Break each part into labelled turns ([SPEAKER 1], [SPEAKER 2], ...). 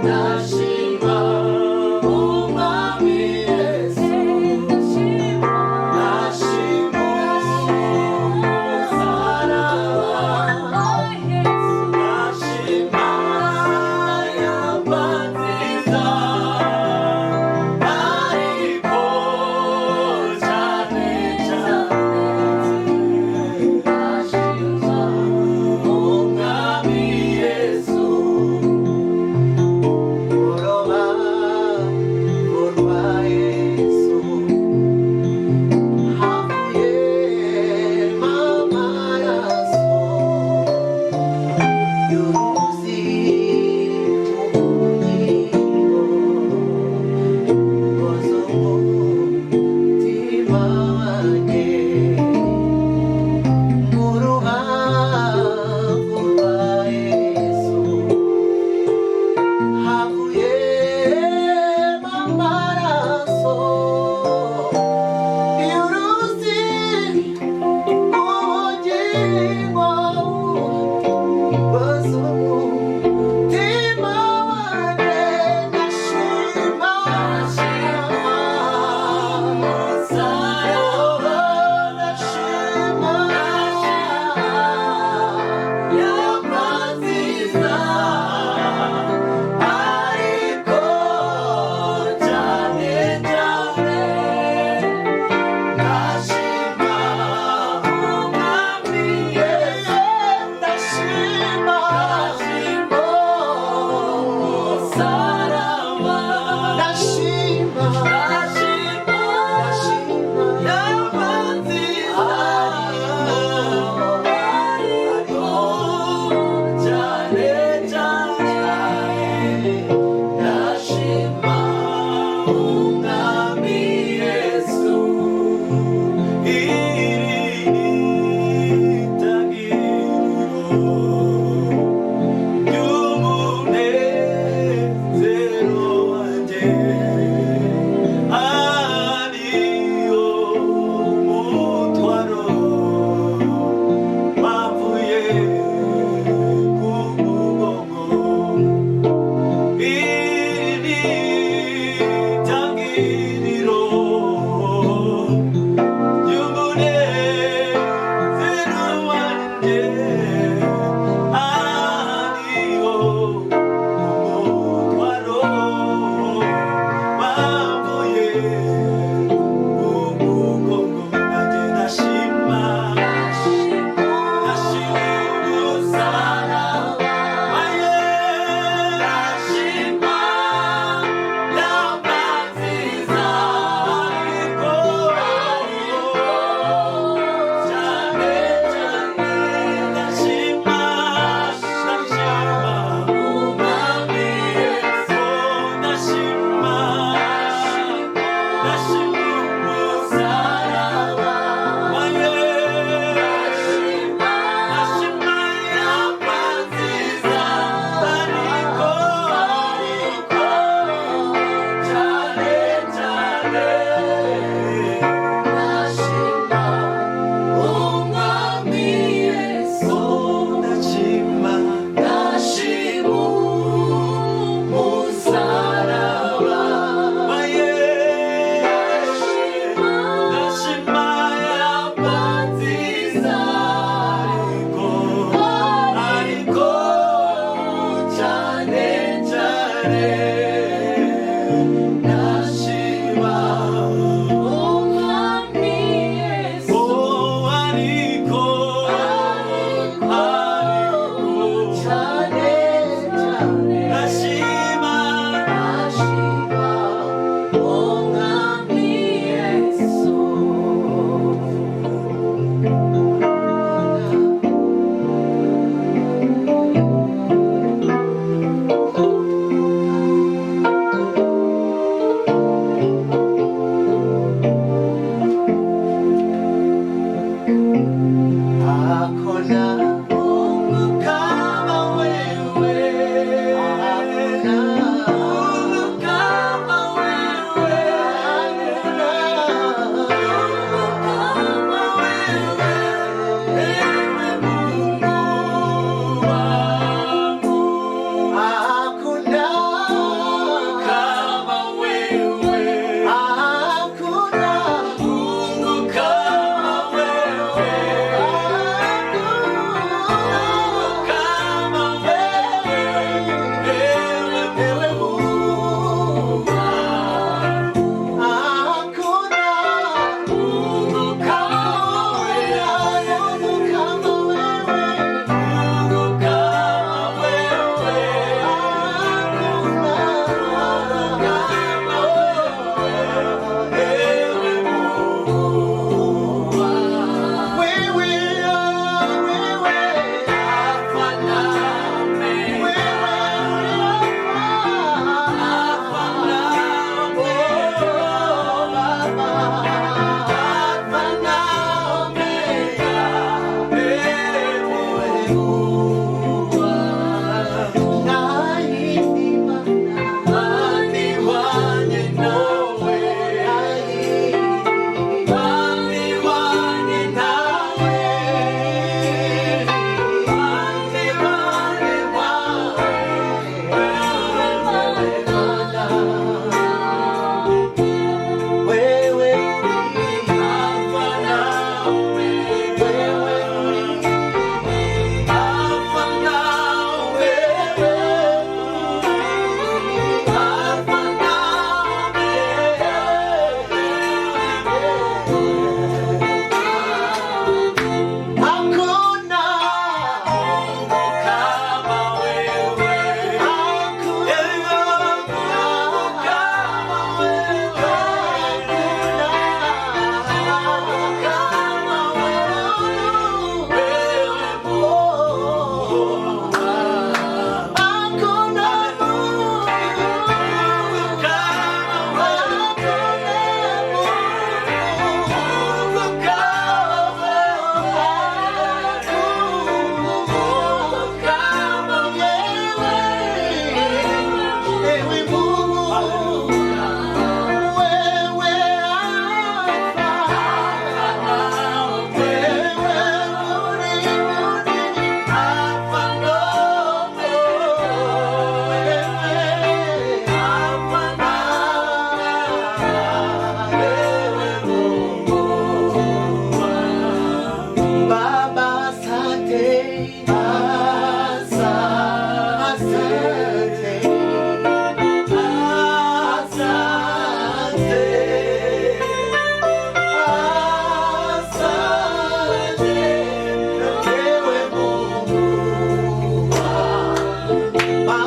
[SPEAKER 1] Ndashima Umwami Yesu. Ndashima umusaraba. Ndashima yamba nziza, ariko cyane cyane ndashima Umwami Yesu. Urubavu rwa Yesu havuyemo amaraso y'uruzi rw'ubugingo, woza umutima wanjye. Mu rubavu rwa Yesu havuyemo amaraso y'uruzi rw'ubugingo, woza umutima wanjye. Ndashima umusaraba, ndashima yamba nziza, ariko cyane cyane ndashima Umwami Yesu. Ndashima umusaraba, ndashima, ndashima yamba nziza, ariko cyane cyane ndashima Umwami Yesu. Iri ni itangiriro ry'umunezero wanjye, ariyo mutwaro wavuye ku mugongo. Iri ni itangiriro ry'umunezero wanjye, ariyo umutwaro wavuye ku mugongo. Nanjye ndashima, ndashima umusaraba, ndashima yamba nziza, ariko cyane cyane ndashima, ndashima Umwami Yesu. Ndashima, ndashima umusaraba, ndashima yamba nziza, ariko cyane cyane ndashima Umwami Yesu. Ndashima, ndashima umusaraba, ndashima yamba nziza, ariko ariko cyane cyane ndashima
[SPEAKER 2] Umwami Yesu.
[SPEAKER 1] Oh, ariko ariko
[SPEAKER 2] Cyane cyane
[SPEAKER 1] ndashima,
[SPEAKER 2] ndashima Umwami Yesu.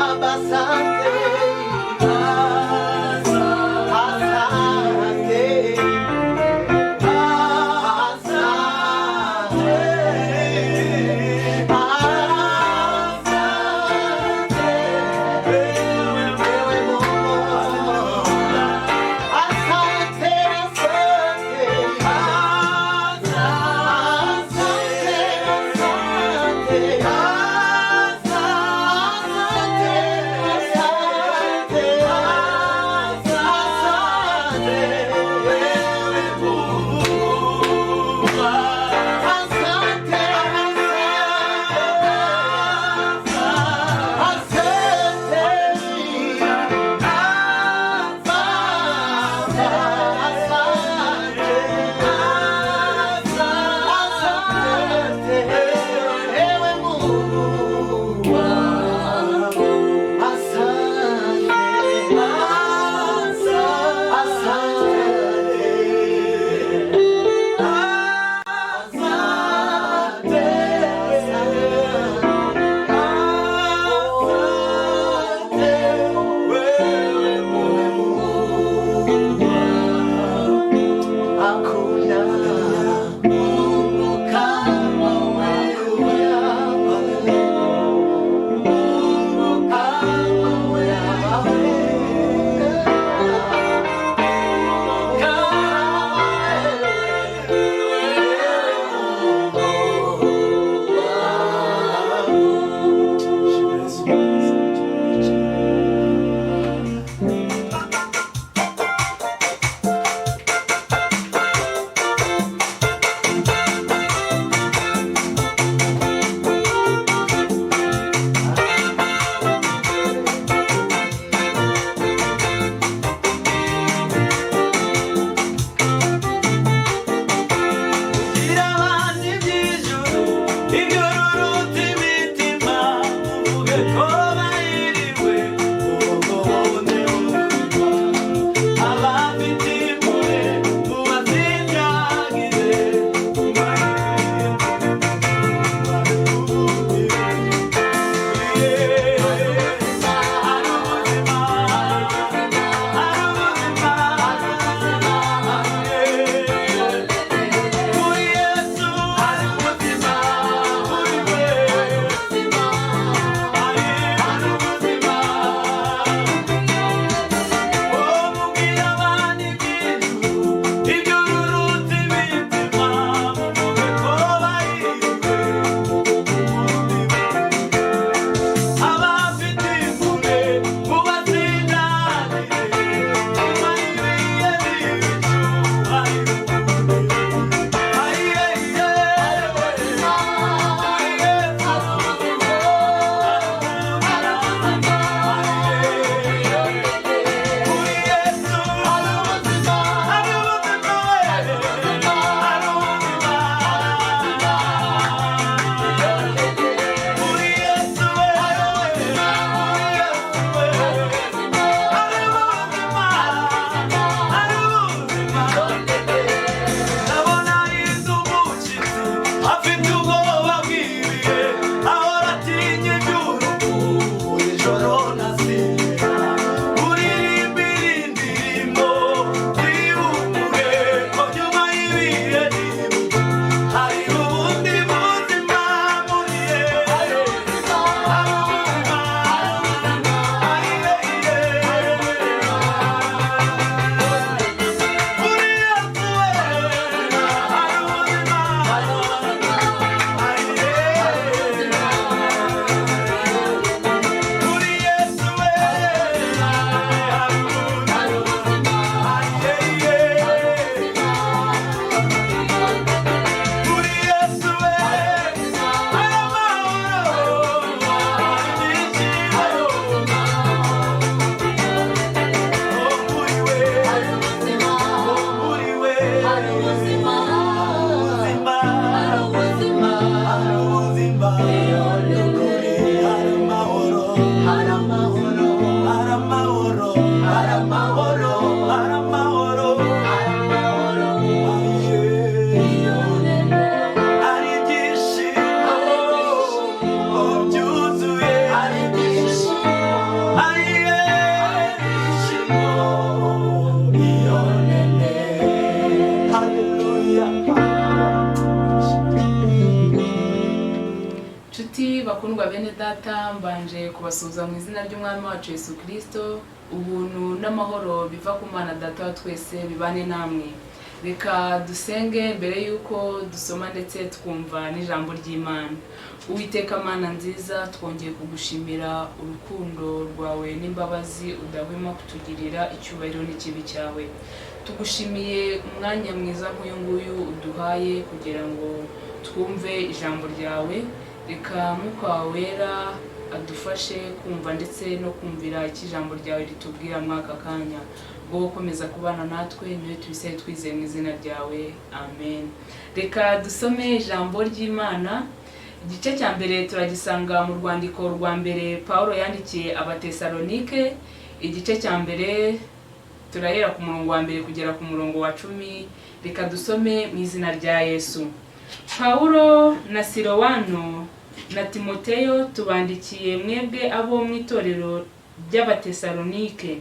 [SPEAKER 1] Baba, asante. Asante. Asante. Asante. Wewe Mungu. Asante, asante. Asante, asante. Asante, asante.
[SPEAKER 2] Data, mbanje kubasuhuza mu izina ry'Umwami wacu Yesu Kirisito. Ubuntu n'amahoro biva ku Mana Data wa twese bibane namwe. Reka dusenge mbere y'uko dusoma ndetse twumva n'ijambo ry'Imana. Uwiteka Mana nziza, twongeye kugushimira urukundo rwawe n'imbabazi udahwema kutugirira. Icyubahiro n'ikibi cyawe. Tugushimiye umwanya mwiza nk'uyu nguyu uduhaye kugira ngo twumve ijambo ryawe. Reka Mwuka wawe Wera adufashe kumva ndetse no kumvira icyo ijambo ryawe ritubwira muri aka kanya. Bwo gukomeza kubana natwe niwe tubisabe twizeye mu izina ryawe, amen. Reka dusome ijambo ry'Imana. Igice cya mbere turagisanga mu rwandiko rwa mbere Paul yandikiye Abatesalonike, igice cya mbere, turahera ku murongo wa mbere kugera ku murongo wa 10. Reka dusome mu izina rya Yesu. Pawulo na Silowano na Timoteyo tubandikiye mwebwe abo mu itorero ry'Abatesalonike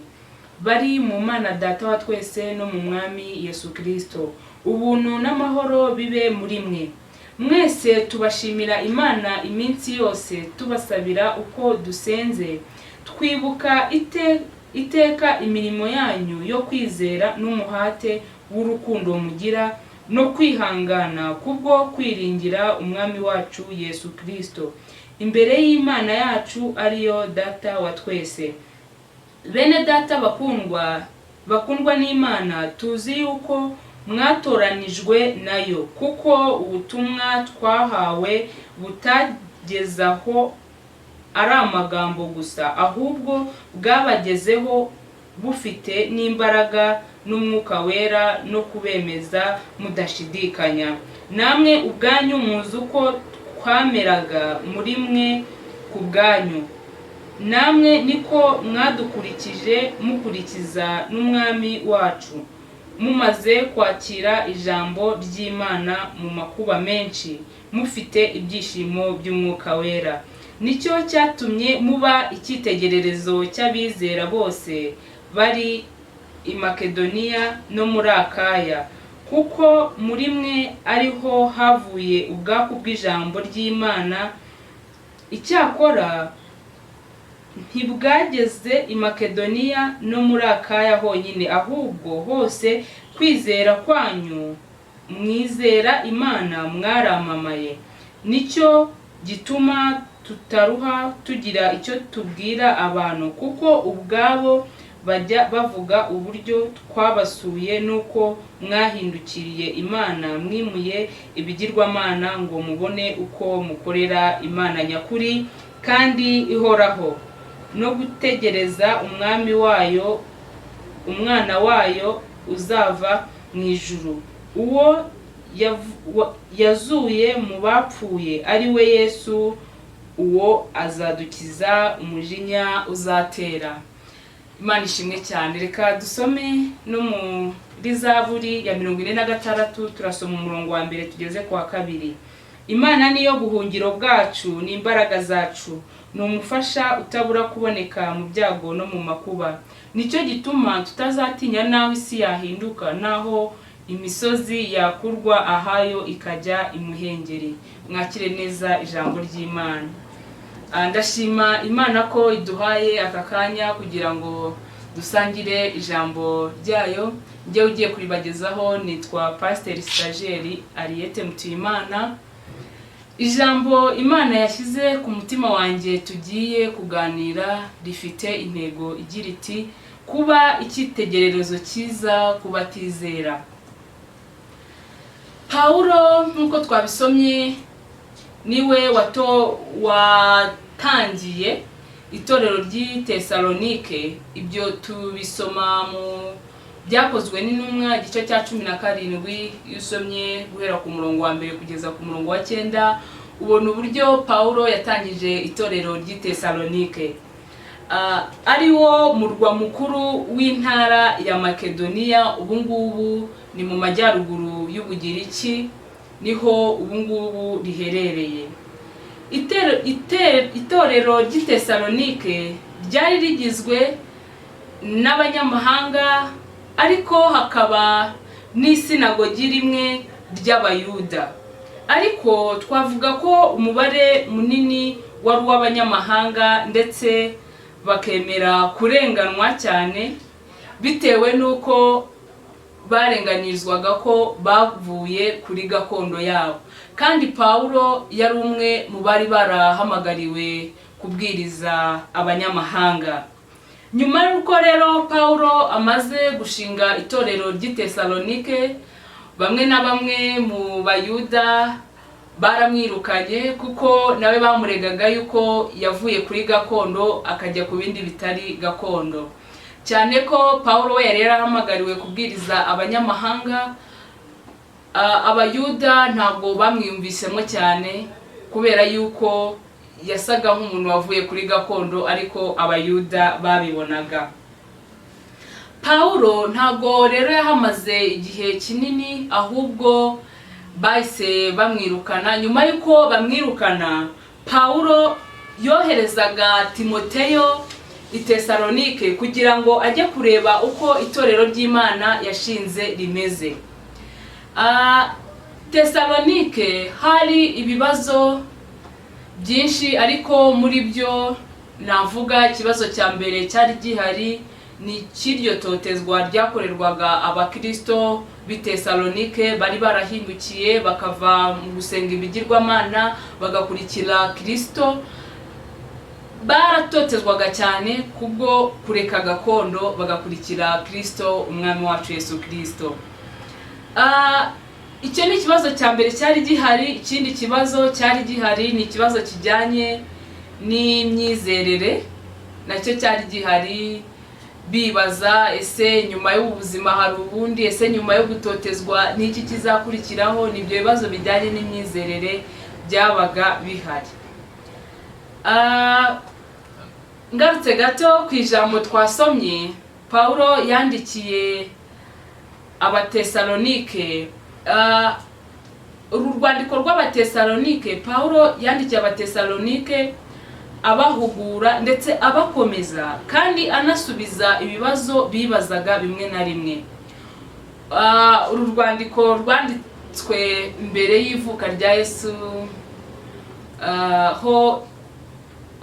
[SPEAKER 2] bari mu Mana Data wa twese no mu Mwami Yesu Kirisito: ubuntu n'amahoro bibe muri mwe mwese. Tubashimira Imana iminsi yose tubasabira uko dusenze, twibuka iteka imirimo yanyu yo kwizera n'umuhate w'urukundo mugira no kwihangana kubwo kwiringira Umwami wacu Yesu Kirisito imbere y'Imana yacu ariyo Data wa twese. Bene Data bakundwa, bakundwa n'Imana, tuzi yuko mwatoranijwe nayo, kuko ubutumwa twahawe butagezaho ari amagambo gusa, ahubwo bwabagezeho bufite n'imbaraga n'Umwuka Wera no kubemeza mudashidikanya. Namwe ubwanyu muzi uko twameraga muri mwe ku bwanyu, namwe niko mwadukurikije mukurikiza n'Umwami wacu, mumaze kwakira ijambo ry'Imana mu makuba menshi mufite ibyishimo by'Umwuka Wera. Nicyo cyatumye muba icyitegererezo cy'abizera bose bari i Makedoniya no muri Akaya, kuko muri mwe ariho havuye ubwaku bw'ijambo ry'Imana. Icyakora ntibwageze i Makedoniya no muri Akaya honyine, ahubwo hose kwizera kwanyu mwizera Imana mwaramamaye. Nicyo gituma tutaruha tugira icyo tubwira abantu, kuko ubwabo bajya bavuga uburyo twabasuye n'uko mwahindukiriye Imana mwimuye ibigirwamana ngo mubone uko mukorera Imana nyakuri kandi ihoraho, no gutegereza umwami wayo, Umwana wayo uzava mu ijuru, uwo yazuye mu bapfuye, ari we Yesu. Uwo azadukiza umujinya uzatera. Imana ishimwe cyane. Reka dusome no muri Zaburi ya 46, turasoma umurongo wa mbere tugeze ku wa kabiri. Imana niyo buhungiro bwacu n'imbaraga zacu, ni umufasha utabura kuboneka mu byago no mu makuba. Nicyo gituma tutazatinya n'aho isi yahinduka, n'aho imisozi yakurwa ahayo ikajya imuhengeri. Mwakire neza ijambo ry'Imana. Ndashima Imana ko iduhaye aka kanya kugira ngo dusangire ijambo ryayo. Njye ugiye kuribagezaho nitwa Pasiteri Stagiaire Ariete Mutuyimana. Ijambo Imana yashyize ku mutima wanjye tugiye kuganira rifite intego igira iti: kuba icyitegererezo cyiza ku batizera. Pawulo, nk'uko twabisomye, niwe watangiye itorero ry'i Tesalonike. Ibyo tubisoma mu Byakozwe n'Intumwa, igice cya 17. Iyo usomye guhera ku murongo wa mbere kugeza ku murongo wa cyenda, ubona uburyo Pawulo yatangije itorero ry'i Tesalonike, ari wo murwa mukuru w'intara ya Makedoniya. Ubu ngubu ni mu majyaruguru y'Ubugiriki, niho ubu ngubu riherereye. Itorero ry'i Tesalonike ryari rigizwe n'abanyamahanga, ariko hakaba n'isinagogi rimwe ry'Abayuda, ariko twavuga ko umubare munini wari uw'abanyamahanga, ndetse bakemera kurenganwa cyane bitewe n'uko barenganyirizwaga ko bavuye kuri gakondo yabo. Kandi Pawulo yari umwe mu bari barahamagariwe kubwiriza abanyamahanga. Nyuma y'uko rero Pawulo amaze gushinga itorero ry'i Tesalonike, bamwe na bamwe mu Bayuda baramwirukanye, kuko nawe bamuregaga yuko yavuye kuri gakondo akajya ku bindi bitari gakondo, cyane ko Pawulo we yari yarahamagariwe kubwiriza abanyamahanga. Abayuda ntabwo bamwiyumvisemo cyane kubera yuko yasaga nk'umuntu wavuye kuri gakondo, ariko Abayuda babibonaga. Pawulo ntabwo rero yahamaze igihe kinini, ahubwo bahise bamwirukana. Nyuma y'uko bamwirukana, Pawulo yoherezaga Timoteyo i Tesalonike kugira ngo ajye kureba uko itorero ry'Imana yashinze rimeze. Tesalonike hari ibibazo byinshi, ariko muri byo navuga ikibazo cya mbere cyari gihari ni icy'iryo totezwa ryakorerwaga Abakristo b'i Tesalonike bari barahindukiye bakava mu gusenga ibigirwamana bagakurikira Kristo. Baratotezwaga cyane kubwo kureka gakondo bagakurikira Kristo, Umwami wacu Yesu Kristo. Icyo ni ikibazo cya mbere cyari gihari. Ikindi kibazo cyari gihari ni ikibazo kijyanye n'imyizerere, nacyo cyari gihari, bibaza: ese nyuma y'ubu buzima hari ubundi? Ese nyuma yo gutotezwa n'iki kizakurikiraho? Ni ibyo bibazo bijyanye n'imyizerere byabaga bihari. Ngarutse gato ku ijambo twasomye Pawulo yandikiye Abatesalonike, uru rwandiko rw'Abatesalonike Pawulo yandikiye Abatesalonike abahugura ndetse abakomeza, kandi anasubiza ibibazo bibazaga bimwe na rimwe. Uru rwandiko rwanditswe mbere y'ivuka rya Yesu, ho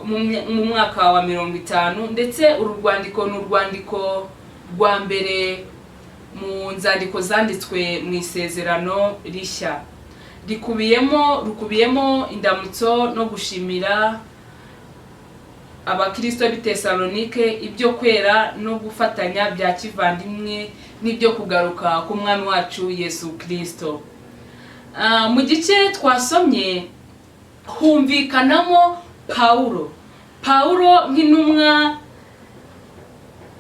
[SPEAKER 2] mu mwaka wa 50, ndetse uru rwandiko ni urwandiko rwa mbere mu nzandiko zanditswe mu Isezerano Rishya. Rikubiyemo, rukubiyemo indamutso no gushimira Abakristo b'i Tesalonike ibyo kwera no gufatanya bya kivandimwe n'ibyo kugaruka k'Umwami wacu Yesu Kristo. Mu gice twasomye humvikanamo Pawulo nk'intumwa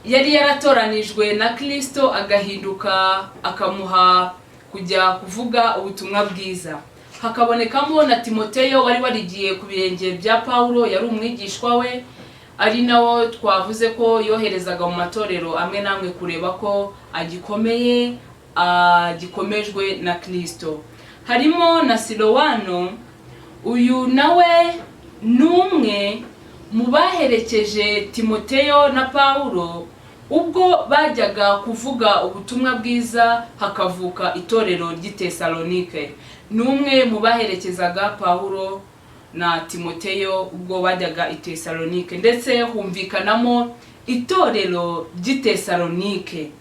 [SPEAKER 2] yari yaratoranijwe na Kristo, agahinduka akamuha kujya kuvuga ubutumwa bwiza. Hakabonekamo na Timoteyo wari warigiye ku birenge bya Pawulo, yari umwigishwa we, ari nawo twavuze ko yoherezaga mu matorero amwe n'amwe kureba ko agikomeye, agikomejwe na Kristo. Harimo na Silowano, uyu nawe ni umwe mu baherekeje Timoteyo na Pawulo ubwo bajyaga kuvuga ubutumwa bwiza hakavuka itorero ry'i Tesalonike. Ni umwe mu baherekezaga Pawulo na Timoteyo ubwo bajyaga i Tesalonike, ndetse humvikanamo itorero ry'i Tesalonike.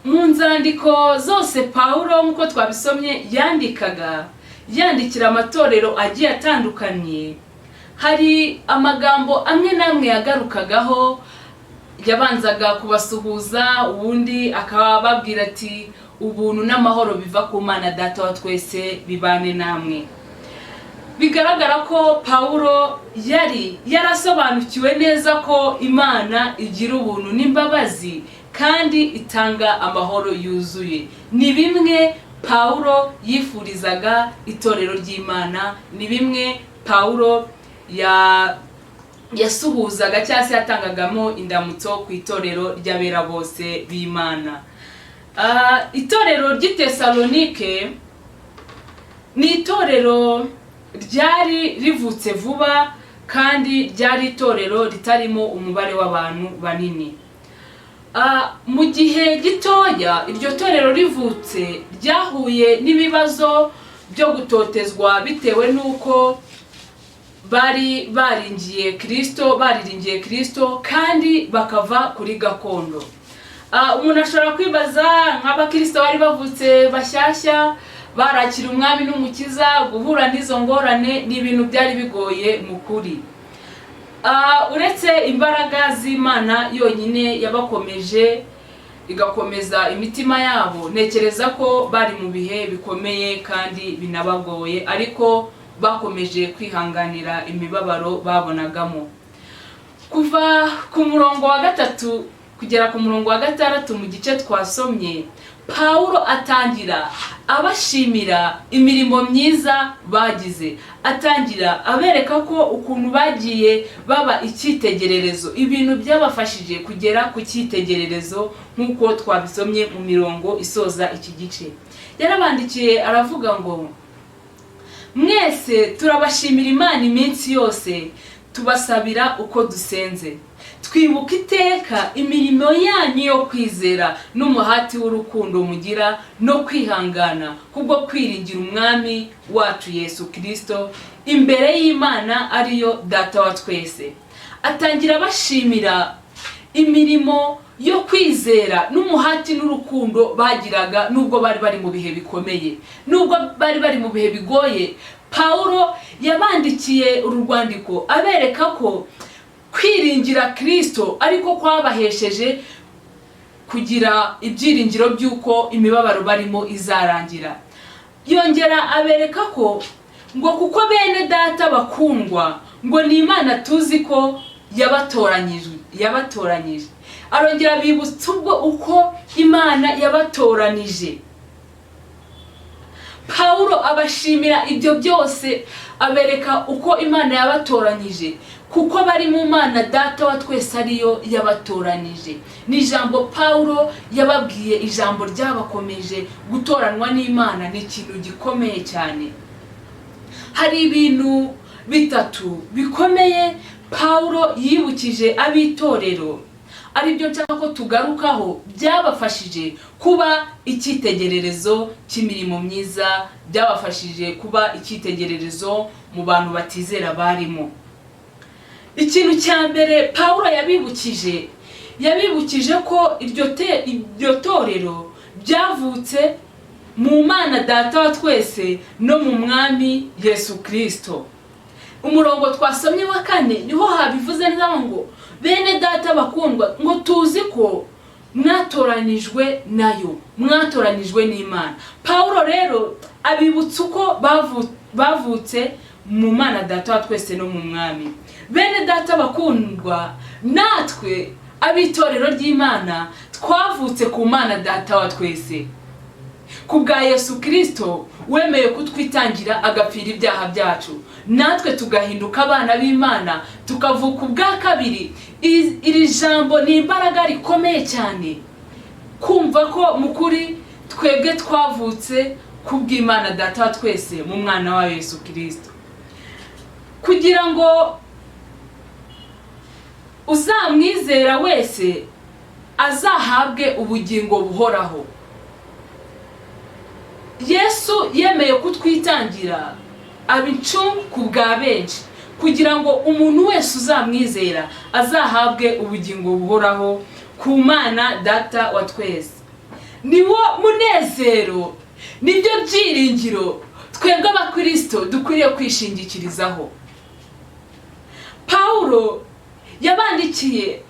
[SPEAKER 2] Mu nzandiko zose Pawulo, nk'uko twabisomye, yandikaga yandikira amatorero agiye atandukanye, hari amagambo amwe n'amwe yagarukagaho. Yabanzaga kubasuhuza, ubundi akababwira ati: "Ubuntu n'amahoro biva ku Mana Data wa twese bibane namwe." Bigaragara ko Pawulo yari yarasobanukiwe neza ko Imana igira ubuntu n'imbabazi kandi itanga amahoro yuzuye. Ni bimwe Pawulo yifurizaga itorero ry'Imana, ni bimwe Pawulo yasuhuzaga cyangwa se yatangagamo indamutso ku itorero ry'abera bose b'Imana. Itorero ry'i Tesalonike ni itorero ryari rivutse vuba, kandi ryari itorero ritarimo umubare w'abantu banini. Mu gihe gitoya iryo torero rivutse ryahuye n'ibibazo. byo gutotezwa bitewe n'uko bari baringiye Kristo, bariringiye Kristo kandi bakava kuri gakondo. Umuntu ashobora kwibaza, nk'abakristo bari bavutse bashyashya, barakira Umwami n'Umukiza, guhura n'izo ngorane ni ibintu byari bigoye mu kuri. Uretse imbaraga z'Imana yonyine yabakomeje, igakomeza imitima yabo, ntekereza ko bari mu bihe bikomeye kandi binabagoye, ariko bakomeje kwihanganira imibabaro babonagamo. Kuva ku murongo wa 3 kugera ku murongo wa 6 mu gice twasomye, Pawulo atangira abashimira imirimo myiza bagize, atangira abereka ko ukuntu bagiye baba icyitegererezo, ibintu byabafashije kugera ku cyitegererezo, nk'uko twabisomye mu mirongo isoza iki gice. Yarabandikiye aravuga ngo: "Mwese turabashimira Imana iminsi yose, tubasabira uko dusenze. Twibuka iteka imirimo yanyu yo kwizera n'umuhati w'urukundo mugira no kwihangana kubwo kwiringira Umwami wacu Yesu Kirisito imbere y'Imana ariyo Data wa twese." Atangira bashimira imirimo yo kwizera n'umuhati n'urukundo bagiraga, nubwo bari bari mu bihe bikomeye, nubwo bari bari mu bihe bigoye. Pawulo yabandikiye uru rwandiko abereka ko kwiringira Kirisito ariko kwabahesheje kugira ibyiringiro by'uko imibabaro barimo izarangira. Yongera abereka ko ngo kuko bene Data bakundwa, ngo ni Imana tuzi ko yabatoranyije, yabatoranyije. Arongera abibutsa ubwo uko Imana yabatoranije. Pawulo abashimira ibyo byose, abereka uko Imana yabatoranyije, kuko bari mu Mana Data wa twese ariyo yabatoranije. Ni ijambo Pawulo yababwiye, ijambo ryabakomeje. Gutoranwa n'Imana ni ikintu gikomeye cyane. Hari ibintu bitatu bikomeye Pawulo yibukije ab'itorero, aribyo nshaka ko tugarukaho, byabafashije kuba icyitegererezo cy'imirimo myiza, byabafashije kuba icyitegererezo mu bantu batizera barimo. Ikintu cya mbere Pawulo yabibukije, yabibukije ko iryo torero ryavutse mu Mana Data wa twese no mu Mwami Yesu Kirisito. Umurongo twasomye wa 4 niho habivuze neza ngo: "Bene Data bakundwa, ngo tuzi ko mwatoranijwe nayo, mwatoranijwe n'Imana." Pawulo rero abibutsa uko bavutse mu Mana Data wa twese no mu Mwami. Bene Data bakundwa, natwe ab'itorero ry'Imana twavutse ku Mana Data wa twese ku bwa Yesu Kirisito wemeye kutwitangira agapfira ibyaha byacu, natwe tugahinduka abana b'Imana, tukavuka ubwa kabiri. Iri jambo ni imbaraga rikomeye cyane, kumva ko mu kuri twebwe twavutse ku bw'Imana Data wa twese mu mwana wa Yesu Kirisito, kugira ngo uzamwizera wese azahabwe ubugingo buhoraho. Yesu yemeye kutwitangira, aba incungu ku bwa benshi, kugira ngo umuntu wese uzamwizera azahabwe ubugingo buhoraho ku Mana Data wa twese. Niwo munezero, nibyo byiringiro twebwe abakirisito dukwiriye kwishingikirizaho. Pawulo yabandikiye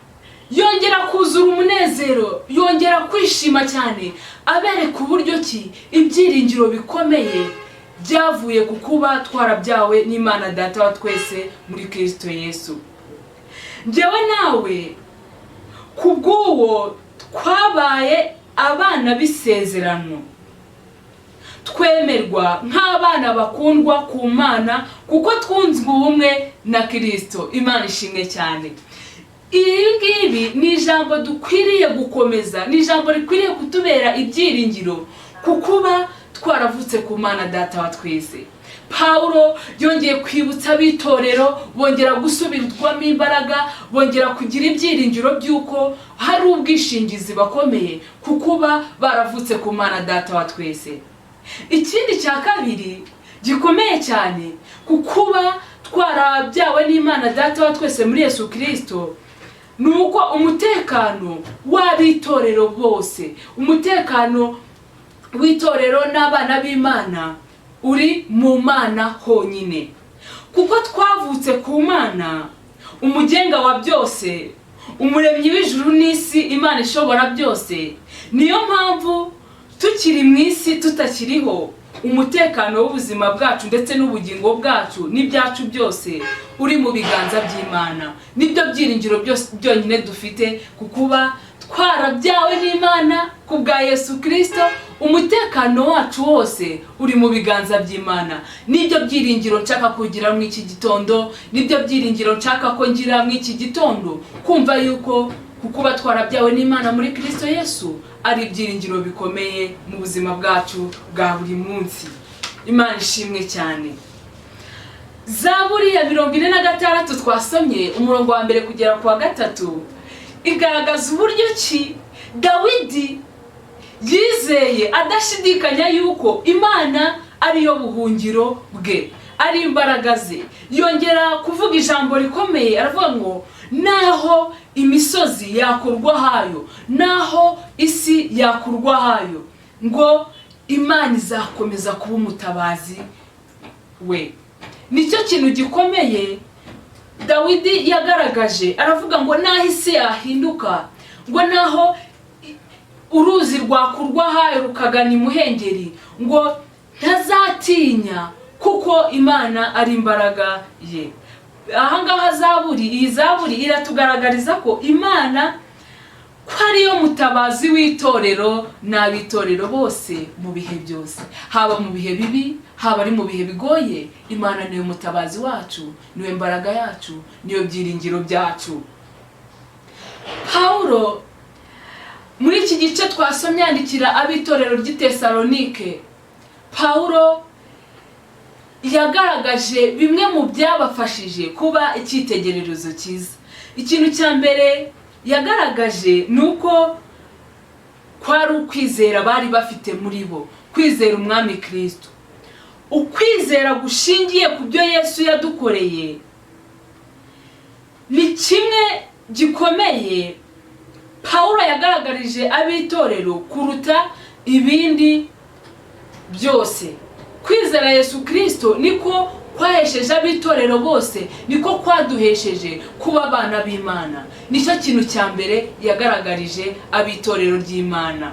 [SPEAKER 2] yongera kuzura umunezero, yongera kwishima cyane, abereka uburyo ki ibyiringiro bikomeye byavuye ku kuba twarabyawe n'Imana Data wa twese muri Kirisito Yesu. Njyewe nawe ku bw'uwo twabaye abana b'isezerano, twemerwa nk'abana bakundwa ku Mana, kuko twunzwe ubumwe na Kirisito. Imana ishimwe cyane. Iri ngibi ni ijambo dukwiriye gukomeza, ni ijambo rikwiriye kutubera ibyiringiro ku kuba twaravutse ku Mana Data wa twese. Pawulo yongeye kwibutsa ab'itorero, bongera gusubirwamo imbaraga, bongera kugira ibyiringiro by'uko hari ubwishingizi bakomeye ku kuba baravutse ku Mana Data wa twese. Ikindi cya kabiri Gikomeye cyane ku kuba twarabyawe n'Imana Data wa twese muri Yesu Kirisito, ni uko umutekano w'ab'itorero bose, umutekano w'itorero n'abana b'Imana uri mu Mana honyine, kuko twavutse ku Mana, umugenga wa byose, umuremyi w'ijuru n'isi, Imana ishobora byose. Niyo mpamvu tukiri mu isi, tutakiriho, umutekano w'ubuzima bwacu ndetse n'ubugingo bwacu n'ibyacu byose uri mu biganza by'Imana. Nibyo byiringiro byose byonyine dufite, ku kuba twarabyawe n'Imana ku bwa Yesu Kirisito. Umutekano wacu wose uri mu biganza by'Imana. Nibyo byiringiro nshaka kugira muri iki gitondo, nibyo byiringiro nshaka ko ngira muri iki gitondo, kumva yuko ku kuba twarabyawe n'Imana muri Kirisito Yesu ari ibyiringiro bikomeye mu buzima bwacu bwa buri munsi. Imana ishimwe cyane. Zaburi ya 46 twasomye, umurongo wa 1 kugera ku wa 3, igaragaza uburyo ki Dawidi yizeye adashidikanya yuko Imana ariyo buhungiro bwe, ari imbaraga ze. Yongera kuvuga ijambo rikomeye, aravuga ngo naho imisozi yakurwa hayo, naho isi yakurwa hayo, ngo Imana izakomeza kuba umutabazi we. Nicyo kintu gikomeye Dawidi yagaragaje. Aravuga ngo naho isi yahinduka, ngo naho uruzi rwakurwa hayo rukagana imuhengeri, ngo ntazatinya kuko Imana ari imbaraga ye. Ahangaha zaburi, iyi zaburi iratugaragariza ko Imana ko ariyo mutabazi w'itorero n'ab'itorero bose mu bihe byose, haba mu bihe bibi, haba ari mu bihe bigoye. Imana niyo mutabazi wacu, niyo mbaraga yacu, niyo byiringiro byacu. Pawulo muri iki gice twasomye yandikira ab'itorero ry'i Tesalonike, Pawulo yagaragaje bimwe mu byabafashije kuba icyitegererezo cyiza. Ikintu cya mbere yagaragaje ni uko kwari ukwizera bari bafite muri bo, kwizera umwami Kirisito, ukwizera gushingiye ku byo Yesu yadukoreye. Ni kimwe gikomeye Pawulo yagaragarije ab'itorero kuruta ibindi byose. Kwizera Yesu Kirisito niko kwahesheje ab'itorero bose, niko kwaduhesheje kuba abana b'Imana. Nicyo kintu cya mbere yagaragarije ab'itorero ry'Imana.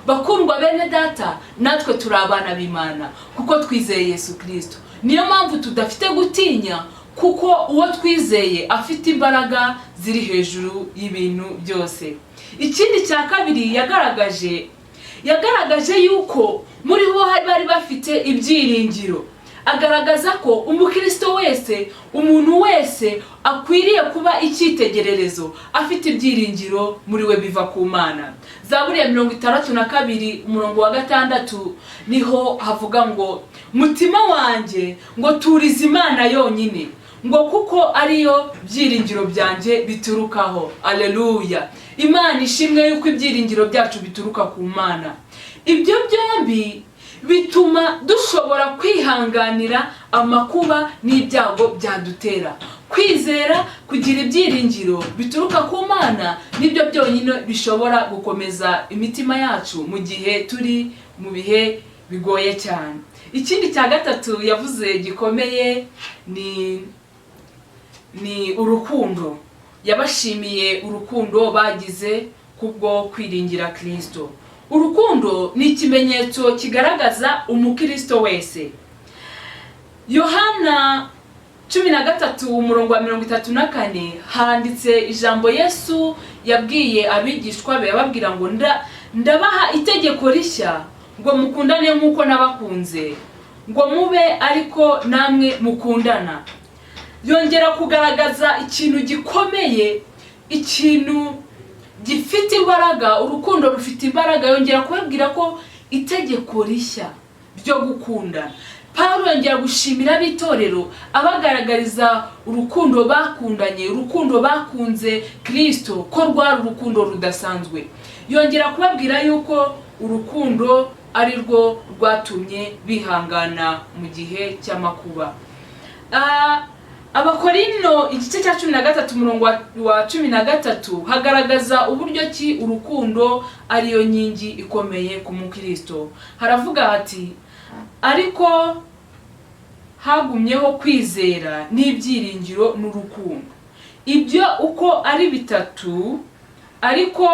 [SPEAKER 2] Bakundwa bene Data, natwe turi abana b'Imana kuko twizeye Yesu Kirisito. Niyo mpamvu tudafite gutinya, kuko uwo twizeye afite imbaraga ziri hejuru y'ibintu byose. Ikindi cya kabiri yagaragaje yuko muri bo bari bafite ibyiringiro. Agaragaza ko umukristo wese, umuntu wese akwiriye kuba icyitegererezo afite ibyiringiro muri we biva ku Mana. Zaburi ya 62 umurongo wa 6 niho havuga ngo mutima wanjye, ngo turize Imana yonyine, ngo kuko ariyo byiringiro byanjye biturukaho. Aleluya! Imana ishimwe yuko ibyiringiro byacu bituruka ku Mana. Ibyo byombi bituma dushobora kwihanganira amakuba n'ibyago byadutera. Kwizera, kugira ibyiringiro bituruka ku Mana, nibyo byonyine bishobora gukomeza imitima yacu mu gihe turi mu bihe bigoye cyane. Ikindi cya gatatu yavuze gikomeye ni urukundo. Yabashimiye urukundo bagize kubwo kwiringira Kirisito. Urukundo ni ikimenyetso kigaragaza umukristo wese. Yohana 13 umurongo wa 34 handitse ijambo Yesu yabwiye abigishwa be, ababwira ngo ndabaha itegeko rishya, ngo mukundane nk'uko nabakunze, ngo mube ariko namwe mukundana. Yongera kugaragaza ikintu gikomeye, ikintu gifite imbaraga, urukundo rufite imbaraga. Yongera kubabwira ko itegeko rishya ryo gukundana. Pawulo yongera gushimira ab'itorero, abagaragariza urukundo bakundanye, urukundo bakunze Kirisito, ko rwari urukundo rudasanzwe. Yongera kubabwira yuko urukundo ari rwo rwatumye bihangana mu gihe cy'amakuba. Abakorino igice cya 13 umurongo wa 13 hagaragaza uburyo ki urukundo ariyo nkingi ikomeye ku mukristo. Haravuga hati: ariko hagumyeho kwizera n'ibyiringiro n'urukundo, ibyo uko ari bitatu, ariko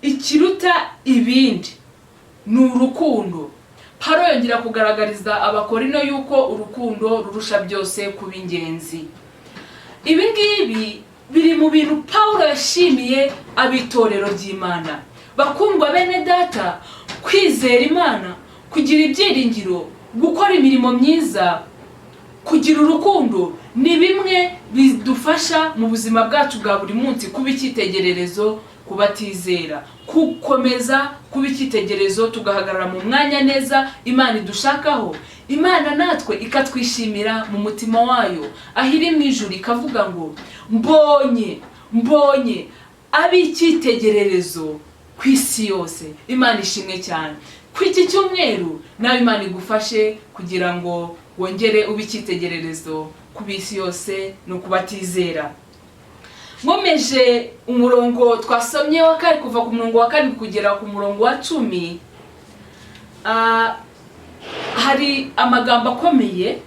[SPEAKER 2] ikiruta ibindi ni urukundo. Pawulo yongera kugaragariza Abakorino yuko urukundo rurusha byose kuba ingenzi. Ibi ngibi biri mu bintu Pawulo yashimiye ab'itorero ry'Imana. Bakundwa bene data, kwizera Imana, kugira ibyiringiro, gukora imirimo myiza, kugira urukundo ni bimwe bidufasha mu buzima bwacu bwa buri munsi kuba icyitegererezo ku batizera, gukomeza kuba icyitegererezo, tugahagarara mu mwanya neza Imana idushakaho, Imana natwe ikatwishimira mu mutima wayo aho iri mu ijuru, ikavuga ngo mbonye ab'icyitegererezo ku isi yose. Imana ishimwe cyane. Ku iki cyumweru nawe Imana igufashe kugira ngo wongere ube icyitegererezo ku b'isi yose no ku batizera. Nkomeje umurongo twasomye wa kane, kuva ku murongo wa 7 kugera ku murongo wa 10, hari amagambo akomeye.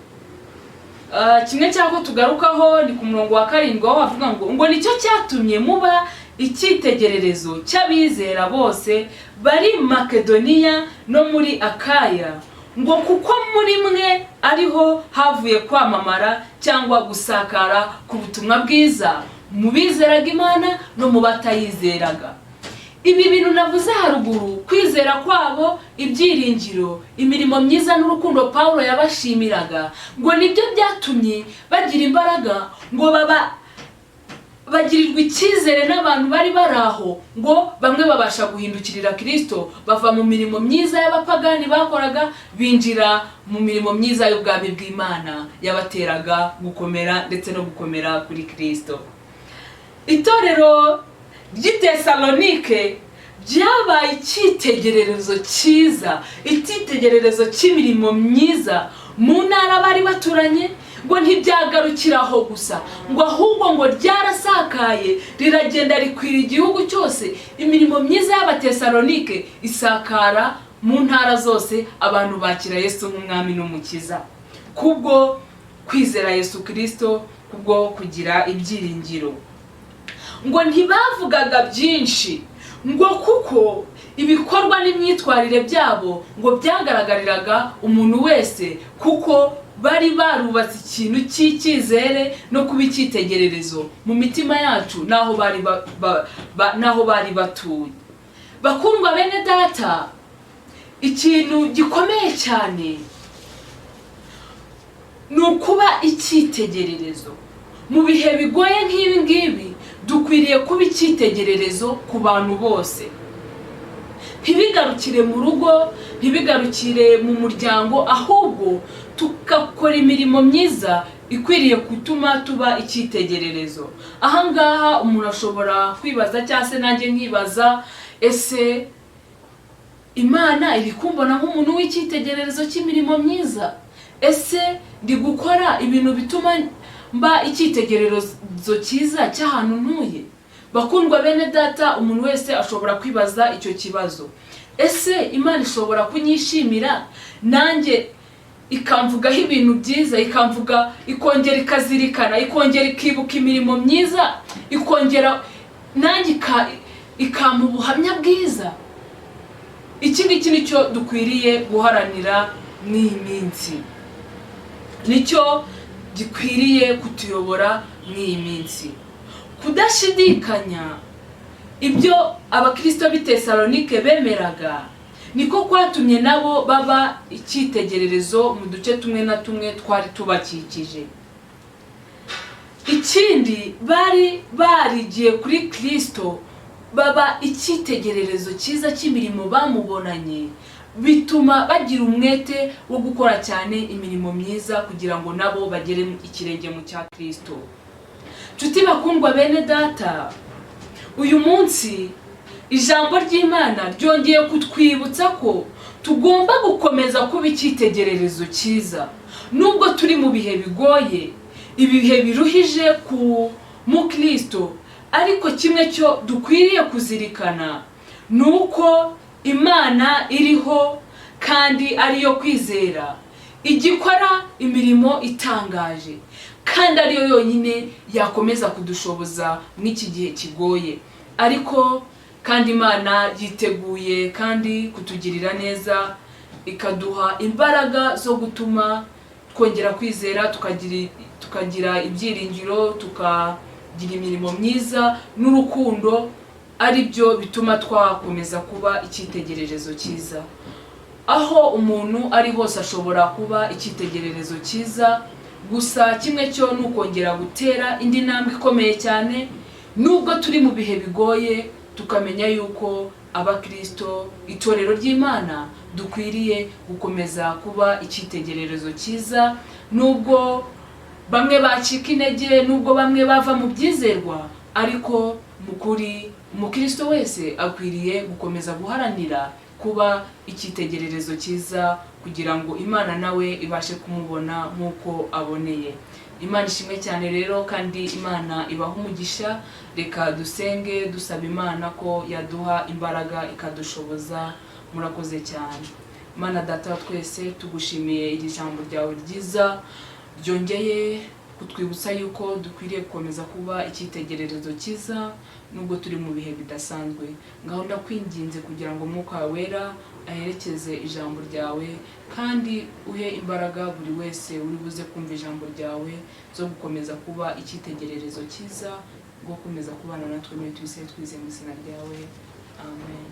[SPEAKER 2] Kimwe cy'aho tugarukaho ni ku murongo wa 7, aho bavuga ngo nicyo cyatumye muba icyitegererezo cy'abizera bose bari Makedoniya no muri Akaya, ngo kuko muri mwe ariho havuye kwamamara cyangwa gusakara ku butumwa bwiza mu bizeraga Imana no mu batayizeraga. Ibi bintu navuze haruguru, kwizera kwabo, ibyiringiro, imirimo myiza n'urukundo Pawulo yabashimiraga, ngo nibyo byatumye bagira imbaraga, ngo baba bagirirwa icyizere n'abantu bari bari aho, ngo bamwe babasha guhindukirira Kirisito, bava mu mirimo myiza y'abapagani bakoraga, binjira mu mirimo myiza y'ubwami bw'Imana yabateraga gukomera ndetse no gukomera kuri Kirisito. Itorero ry'i Tesalonike byabaye icyitegererezo cyiza, icyitegererezo cy'imirimo myiza mu ntara bari baturanye. Ngo ntibyagarukira aho gusa, ngo ahubwo ngo ryarasakaye, riragenda rikwira igihugu cyose. Imirimo myiza y'Abatesalonike isakara mu ntara zose, abantu bakira Yesu nk'umwami n'umukiza kubwo kwizera Yesu Kirisito, kubwo kugira ibyiringiro. Ngo ntibavugaga byinshi, ngo kuko ibikorwa n'imyitwarire byabo ngo byagaragariraga umuntu wese, kuko bari barubatse ikintu cy'icyizere no kuba icyitegererezo mu mitima yacu n'aho bari batuye. Bakundwa bene data, ikintu gikomeye cyane ni ukuba icyitegererezo. Mu bihe bigoye nk'ibi ngibi, dukwiriye kuba icyitegererezo ku bantu bose. Ntibigarukire mu rugo, ntibigarukire mu muryango, ahubwo tugakora imirimo myiza ikwiriye gutuma tuba icyitegererezo. Ahangaha umuntu ashobora kwibaza, cyangwa se nanjye nkibaza: ese Imana iri kumbona nk'umuntu w'icyitegererezo cy'imirimo myiza? Ese ndi gukora ibintu bituma mba icyitegererezo cyiza cy'ahantu ntuye? Bakundwa bene data, umuntu wese ashobora kwibaza icyo kibazo: ese Imana ishobora kunyishimira nanjye ikamvugaho ibintu byiza, ikamvuga, ikongera ikazirikana, ikongera ikibuka imirimo myiza, ikongera nanjye ikampa ubuhamya bwiza? Iki ngiki nicyo dukwiriye guharanira mw'iyi minsi, nicyo gikwiriye kutuyobora mw'iyi minsi. Kudashidikanya ibyo abakirisito b'i Tesalonike bemeraga niko kwatumye nabo baba icyitegererezo mu duce tumwe na tumwe twari tubakikije. Ikindi, bari barigiye kuri Kirisito, baba icyitegererezo cyiza cy'imirimo bamubonanye, bituma bagira umwete wo gukora cyane imirimo myiza kugira ngo nabo bagere ikirenge mu cya Kirisito. Nshuti bakundwa bene data, uyu munsi ijambo ry'Imana ryongeye kutwibutsa ko tugomba kuba icyitegererezo ku bantu bose. Tugomba gukomeza kuba icyitegererezo cyiza nubwo turi mu bihe bigoye, ibihe biruhije ku mukristo. Ariko kimwe cyo dukwiriye kuzirikana ni uko Imana iriho kandi ariyo kwizera, igikora imirimo itangaje, kandi ariyo yonyine yakomeza kudushoboza mw'iki gihe kigoye. Ariko kandi Imana yiteguye kandi kutugirira neza, ikaduha imbaraga zo gutuma twongera kwizera, tukagira ibyiringiro, tukagira imirimo myiza n'urukundo, ari byo bituma twakomeza kuba icyitegererezo cyiza. Aho umuntu ari hose ashobora kuba icyitegererezo cyiza. Gusa kimwe cyo ni ukongera gutera indi ntambwe ikomeye cyane nubwo turi mu bihe bigoye, tukamenya yuko abakristo, itorero ry'Imana, dukwiriye gukomeza kuba icyitegererezo cyiza nubwo bamwe bacika intege, nubwo bamwe bava mu byizerwa. Ariko mu kuri, umukristo wese akwiriye gukomeza guharanira kuba icyitegererezo cyiza kugira ngo Imana nawe ibashe kumubona nk'uko aboneye. Imana ishimwe cyane rero, kandi Imana ibaha umugisha. Reka dusenge dusaba Imana ko yaduha imbaraga, ikadushoboza. Murakoze cyane. Imana Data wa twese, tugushimiye iri jambo ryawe ryiza ryongeye kutwibutsa yuko dukwiriye gukomeza kuba icyitegererezo cyiza nubwo turi mu bihe bidasanzwe. Ngaho ndakwinginze kugira ngo Umwuka wawe Wera aherekeze ijambo ryawe, kandi uhe imbaraga buri wese uri buze kumva ijambo ryawe zo gukomeza kuba icyitegererezo cyiza, bwo gukomeza kubana natwe muri twise twize mu izina ryawe, amen.